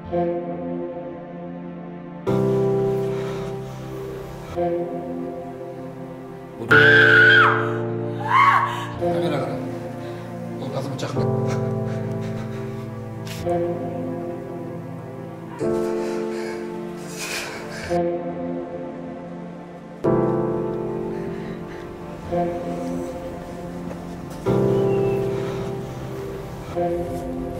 Камера қара. Ол азамат жақында.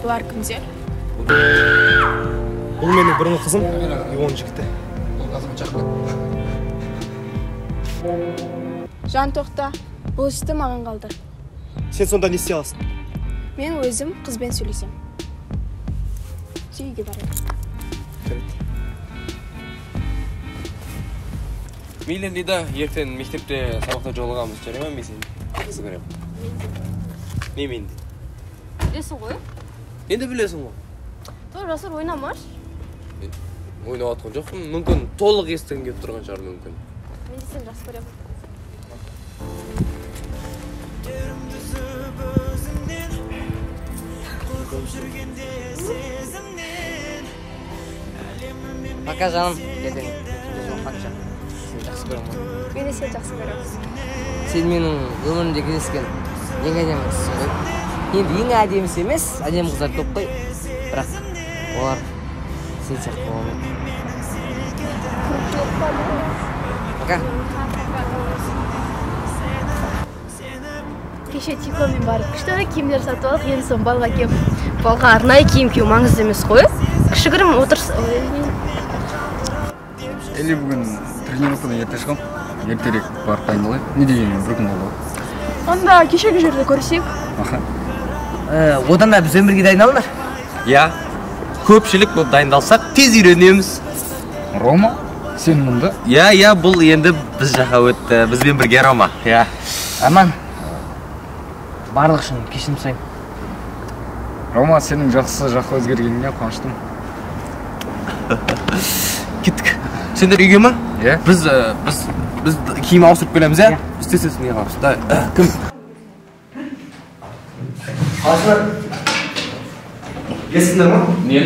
Бұлар кімдер? Бұл менің бұрынғы қызым, оның жігіті. Ол азамат жақында. Жан, тоқта, бұл істі маған қалдыр. Сен сонда не істей аласың? Мен өзім қызбен сөйлесем. Үйге барайық. Жарайды. Мейлі, Лида, ертең мектепте сабақта жолығамыз, жарай ма? Мен сені жақсы көремін. Не мен де? Білесің ғой? Енді білесің ғой. Той, Жасур, ойнамашы. Ойнап жатқан жоқпын. Мүмкін толық естігім келіп тұрған шығар мүмкін. Мен де сені жақсы көремін. Пока, жаным. Ертең жолыққанша. Сені жақсы көремін. Мен де сені жақсы көремін. Сен менің өмірімде кездескен ең әдемі қызсың ғой. Енді ең әдемісі емес, әдемі қыздар көп қой. Бірақ олар сен сияқты бола алмайды. Пока. Кеше Тикомен барып күшті киімдер сатып алдық, енді соң балға киіп. Балға арнайы киім кию маңызды емес қой. Кішігірім отырыс. Или бүгін тренировкадан ерте шығамын. Ертерек барып дайындалайық. Не дегенмен бір күн болды ғой. Онда кешегі жерде көрісейік. Аха. Одан да біз өмірге дайындалыңдар. Иә, көпшілік болып дайындалсақ, тез үйренеміз. Рома, сен мұнда? Иә, иә, бұл енді біз жаққа өтті. Бізбен бірге Рома. Иә. Арман, барлық үшін кешірім сұраймын. Рома, сенің жақсы жаққа өзгергеніңе қуаныштымын. Кеттік. Сендер үйге ма? Иә. Біз біз киім ауыстырып келеміз, иә? Біз тез-тез не қыламыз? Да, кім? Қалайсыңдар? Естіңдер ма? Не?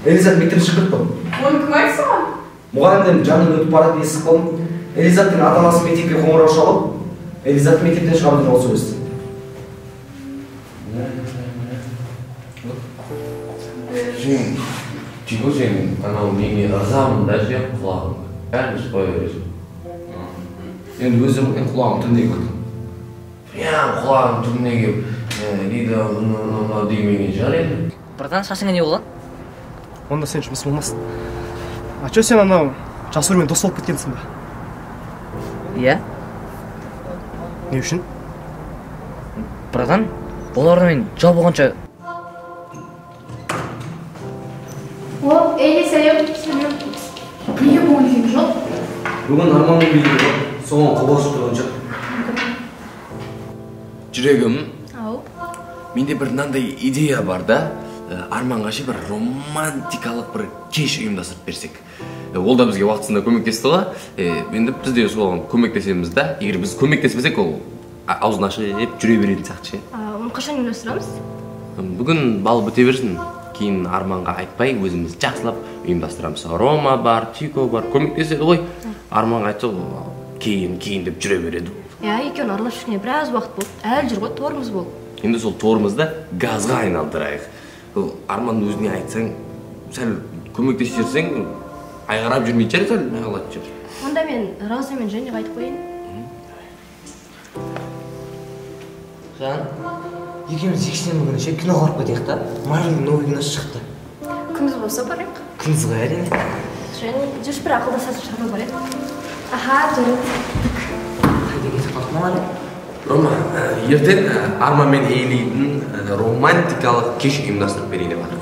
Элизат мектептен шығып кетті. Оны кім айтты саған? Мұғалімдердің жанынан өтіп баратын естіп қалдым. Элизаттың ата-анасы мектепке қоңырау шалып, Элизатты мектептен шығару туралы сөйлесті. Сен, Тико, сен анау неге ырзамын да ше, құлағыңды. Бәрін қоя бересің. Енді өзім мен құлағым түбіне келіп. Прям құлағым түбіне келіп, Лида, мынау демеген шығар енді. Братан, шашыңа не болған? Онда сен жұмыс болмасын. А чё сен анау Жасурмен дос болып кеткенсің ба? Иә. Не үшін? Братан, олардан мен жау болғанша. О, Эли, сәлем, сәлем. Неге бүгін киім жоқ? Бүгін Арманның биі бар. Соған қобалжып тұрған жоқ. Жүрегім. Ау. Менде бір мынандай идея бар да. Арманға ше бір романтикалық бір кеш ұйымдастырып берсек. Ол да бізге уақытысында көмектесті ғой. Енді біз де соған көмектесеміз да. Егер біз көмектеспесек, ол аузын ашып жүре беретін сияқты ше. Оны қашан ұйымдастырамыз? Бүгін бал біте берсін. Кейін Арманға айтпай өзіміз жақсылап ұйымдастырамыз. Рома бар, Тико бар, көмектеседі ғой. Арманға айтса, ол кейін, кейін деп жүре береді ол. Иә, екеуін араласып жүргеніне біраз уақыт болды. Әлі жүр ғой, тормоз болып. Енді сол тормозды газға айналдырайық. Ол Арманның өзіне айтсаң, сәл көмектесіп жіберсең, айғырап жүрмейтін шығар, сәл неғылатын шығар. Онда мен Роза мен Женяға айтып қояйын. Жан, екеуміз жексенбі күні ше киноға барып кетейік та. Марвелдің новый киносы шықты. Күндіз болса барайық. Күндіз ғой, әрине. Женя, жүрші бір ақылдасатын шаруа бар еді. Аха, жарайды. Қайда кетіп қалдық маған? Рома, ертең Арман мен Эйлидің романтикалық кеш ұйымдастырып берейін деп жатыр.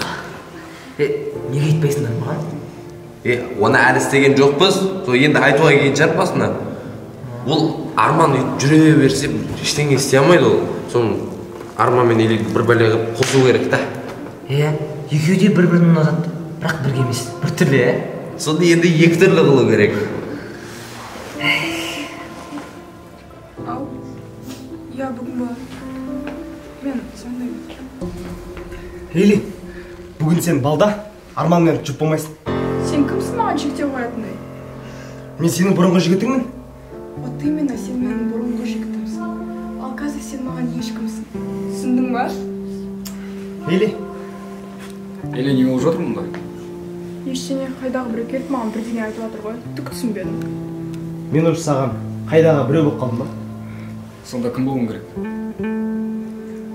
Неге айтпайсыңдар маған? Оны әлі істеген жоқпыз. Сол енді айтуға келген шығар басына. Ол Арман өйтіп жүре берсе, ештеңе істей алмайды ол. Соны Арман мен Эйлиді бір бәле қылып қосу керек та. Иә, екеуі де бір-бірін ұнатады, бірақ бірге емес, бір түрлі, ә? Соны енді екі түрлі қылу керек. Ау, иә, бүгін болады. Мен звондаймын. Эли, бүгін сен балда Арманмен жұп болмайсың. Сен кімсің маған шектеу қоятындай? Мен сенің бұрынғы жігітіңмін. Вот именно, сен менің бұрынғы жігітімсің. Ал қазір сен маған ешкімсің. Түсіндің ба? Эли. Эли, не болып жатыр мұнда? Ештеңе, қайдағы біреу келіп маған бірдеңе айтып жатыр ғой. Түк түсінбедім. Мен уже саған қайдағы біреу болып қалдым ба? Сонда кім болуың керек?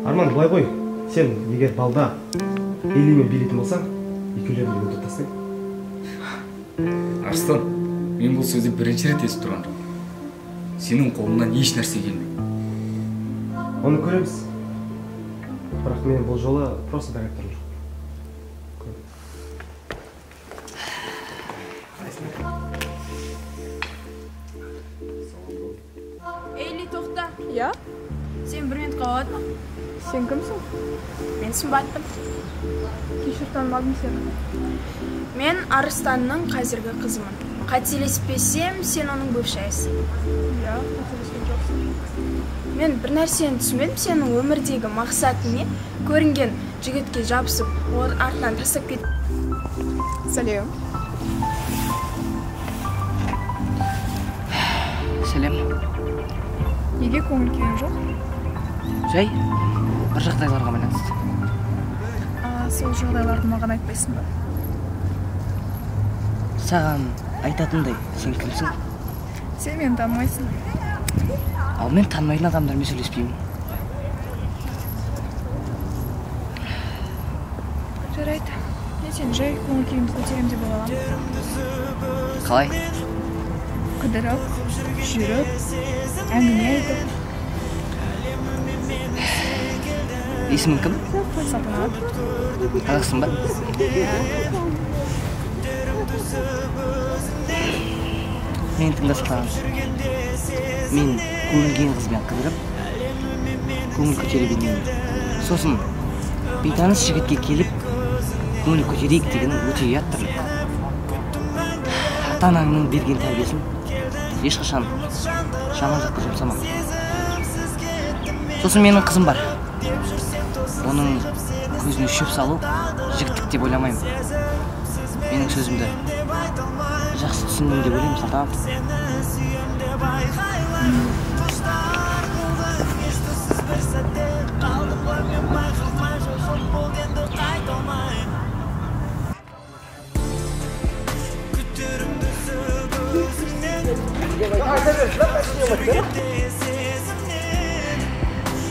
Арман, былай ғой. Сен егер балда Элимен билейтін болсаң, екеулерін өлтіріп тастаймын. Арыстан, мен бұл сөзді бірінші рет естіп тұрған жоқпын. Сенің қолыңнан еш нәрсе келмейді. Оны көреміз. Бірақ мен бұл жолы просто так айтып тұрған жоқпын. Эли, тоқта. Иә? Сен бір минутқа болады ма? Сен кімсің? Мен Сымбатпын. Кешір, танымадым сені. Мен Арыстанның қазіргі қызымын. Қателеспесем, сен оның бөпшайсың. Иә, қателескен жоқсың. Мен бір нәрсені түсінбедім, сенің өмірдегі мақсатың не? Көрінген жігітке жабысып, ол артынан тастап кет. Сәлем. Сәлем. Неге көңіл күйің жоқ? Жай, бір жағдайларға байланысты. Сол жағдайларды маған айтпайсың ба? Саған айтатындай сен кімсің? Сен мені танымайсың. Ал мен танымайтын адамдармен сөйлеспеймін. Жарайды. Мен сені жай көңіл күйімді көтеремін деп ойлағанмын. Қалай? Қыдырып, жүріп, әңгіме айтып. Есімің кім? Салтанат. Қазақсың ба? Мені тыңда, Салтанат. Мен көрінген қызбен қыдырып, көңіл көтере бермеймін. Сосын бейтаныс жігітке келіп, көңіл көтерейік деген өте ұят тірлік. Ата-анаңның берген тәрбиесін ешқашан жаман жаққа жұмсама. Сосын менің қызым бар. Оның көзіне шөп салу жігіттік деп ойламаймын. Менің сөзімді жақсы түсіндің деп ойлаймын, Салтанат.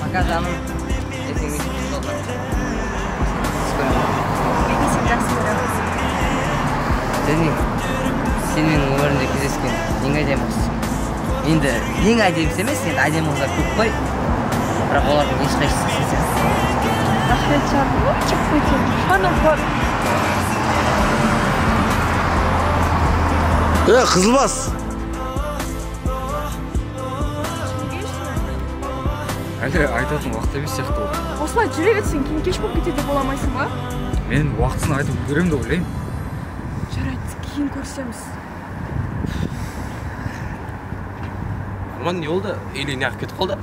Пока, жаным. Ертең мектепте жолығамыз. Мен де сені жақсы көремін. Және сен менің өмірімде кездескен ең әдемі қызсың. Енді ең әдемісі емес, енді әдемі қыздар көп қой. Бірақ олардың ешқайсысы сен сияқты. Рахмет, жаным. Жаным бар. Қызылбас! Әлі айтатын уақыт емес сияқты ол. Осылай жүре берсең, кейін кеш болып кетеді деп ойламайсың ба? Мен уақытысын айтып үлгеремін деп ойлаймын. Жарайды, кейін көрісеміз. Арман, не болды? Эли неғып кетіп қалды?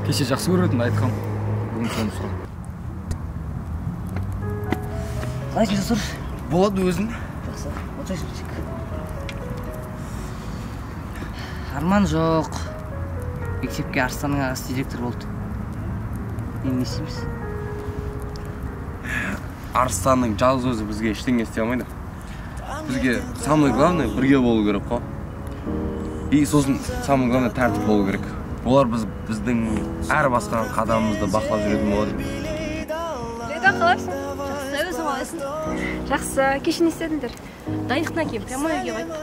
Кеше жақсы көретінін айтқам. Бүгін соны сұрап. Қалайсың, Жасур? Болады өзің. Жақсы. Отырайсың, тек. Арман жоқ. Мектепке Арыстанның ағасы директор болды. Енді не істейміз? Арыстанның жалғыз өзі бізге ештеңе істей алмайды. Бізге самое главное бірге болу керек қой. И сосын самое главное тәртіп болу керек. Олар біздің әр басқан қадамымызды бақылап жүретін болады. Лейда, қалайсың? Жақсы, өзің қалайсың? Жақсы. Кеше не істедіңдер? Дайындықтан кейін прямо үйге қайттық.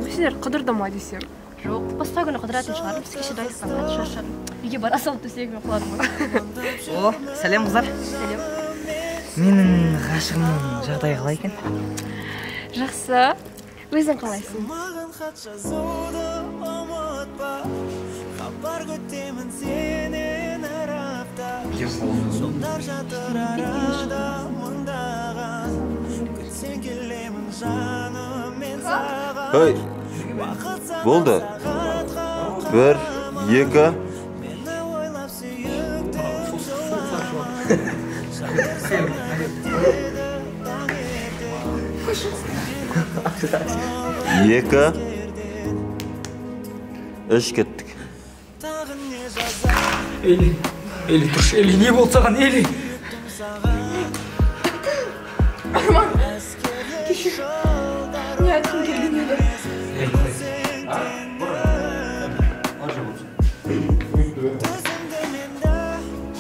Сендер қыдырды ма десем? Жоқ, басқа күні қыдыратын шығармыз. Кеше дайындықтан қатты шаршадым. Үйге бара салып төсегіме құладым ғой. О, сәлем қыздар. Сәлем. Менің ғашығымның жағдайы қалай екен? Жақсы. Өзің қалайсың? Ей, болды. 1, 2. Қойшы. 2, 3, кеттік. Эли, Эли, тұршы, Эли, не болды саған, Эли? Арман, кешір. Не айтқым келген еді?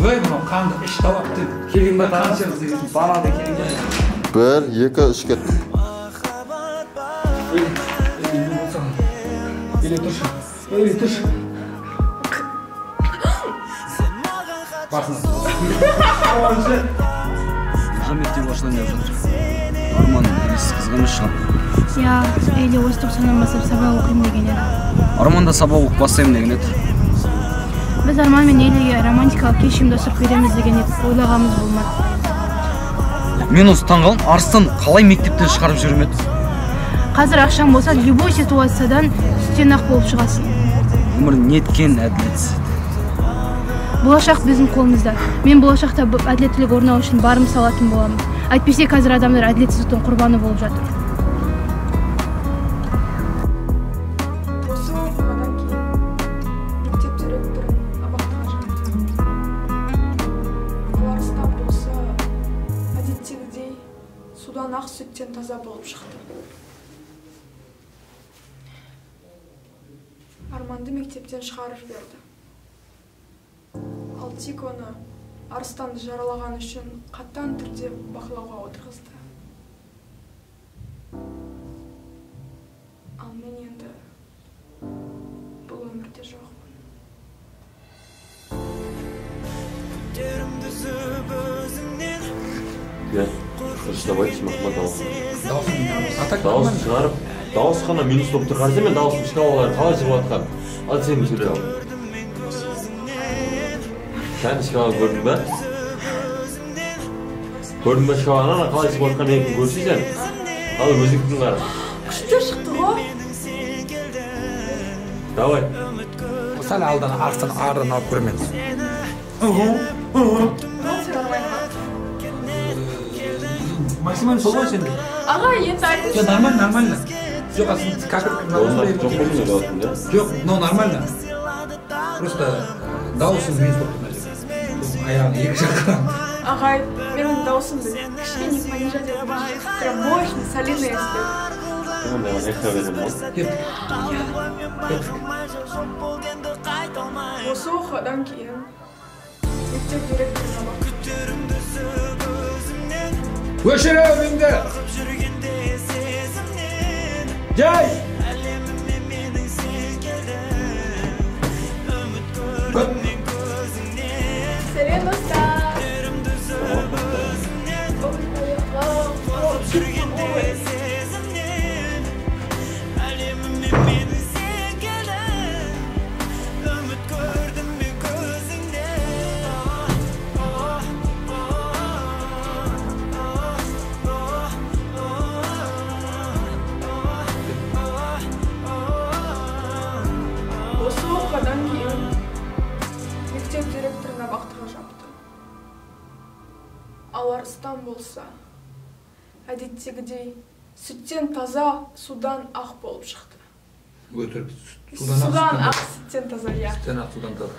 Ой, мынау қанды іш талап деп. Келген ба қанша қыз деген. Бананы келген. 1, 2, 3, кеттік. Эли, Эли, не болды саған? Эли, тұршы. Эли, тұршы. Басына. Мектеп ашылайын деп жатыр. Арман елесіз қызғаныш шығар. Иә, Эли осы тоқсаннан бастап сабақ оқимын деген еді. Арман да сабақ оқып бастаймын деген еді. Біз Арман мен Элиге романтикалық кеш ұйымдастырып береміз деген едік, ойлағанымыз болмады. Мен осы таңғалдым, Арыстан қалай мектептен шығарып жібермеді? Қазір ақшаң болса, любой ситуациядан сүттен ақ болып шығасың. Өмір неткен әділетсіз. Болашақ біздің қолымызда. Мен болашақта әділеттілік орнау үшін барым салатын боламын. Әйтпесе қазір адамдар әділетсіздіктің құрбаны болып жатыр. Осы оқиғадан кейін мектеп директорын абақтыға жапты. Ал Арыстан болса, әдеттегідей судан ақ, сүттен таза болып шықты. Арманды мектептен шығарып жіберді. Ал Тиконы Арыстанды жаралаған үшін қатаң түрде бақылауға отырғызды. Ал мен енді бұл өмірде жоқпын. Иә, дұрыс давайте махмат алсын. Дауысын шығарып, дауыс қана минус болып тұр. Қарасай, мен дауысым шкалалары қалай шығып жатқан. Ал сен сөйле ал. Сен шкаланы көрдің бе? Көрдің бе шкаланы? Ана қалай шығып жатқан екенін көрсей сен. Ал өзіңдікін қара. Күшті шықты ғой. Давай. Сәл алдан Арыстан ардан алып көремін. Максимально сол ғой сенде. Аға, енді айтыңызшы. Жоқ, нормально, нормально. Жоқ, сен как жоқ, мынау нормально. Просто дауысың минус болып тұр мына жерде. Аяғын екі жаққа. Ағай, менің дауысымды кішкене понижать етіп, прям мощный, солидный естіледі. Кеттік. Кеттік. Осы оқиғадан кейін мектеп директорына бақтым. Өшіремін енді. Жай! Сәлем, достар! Осы оқиғадан кейін мектеп директорын абақтыға жапты. Ал Арыстан болса, әдеттегідей сүттен таза, судан ақ болып шықты. Өтірік. Судан ақ, сүттен таза, иә. Сүттен ақ, судан таза.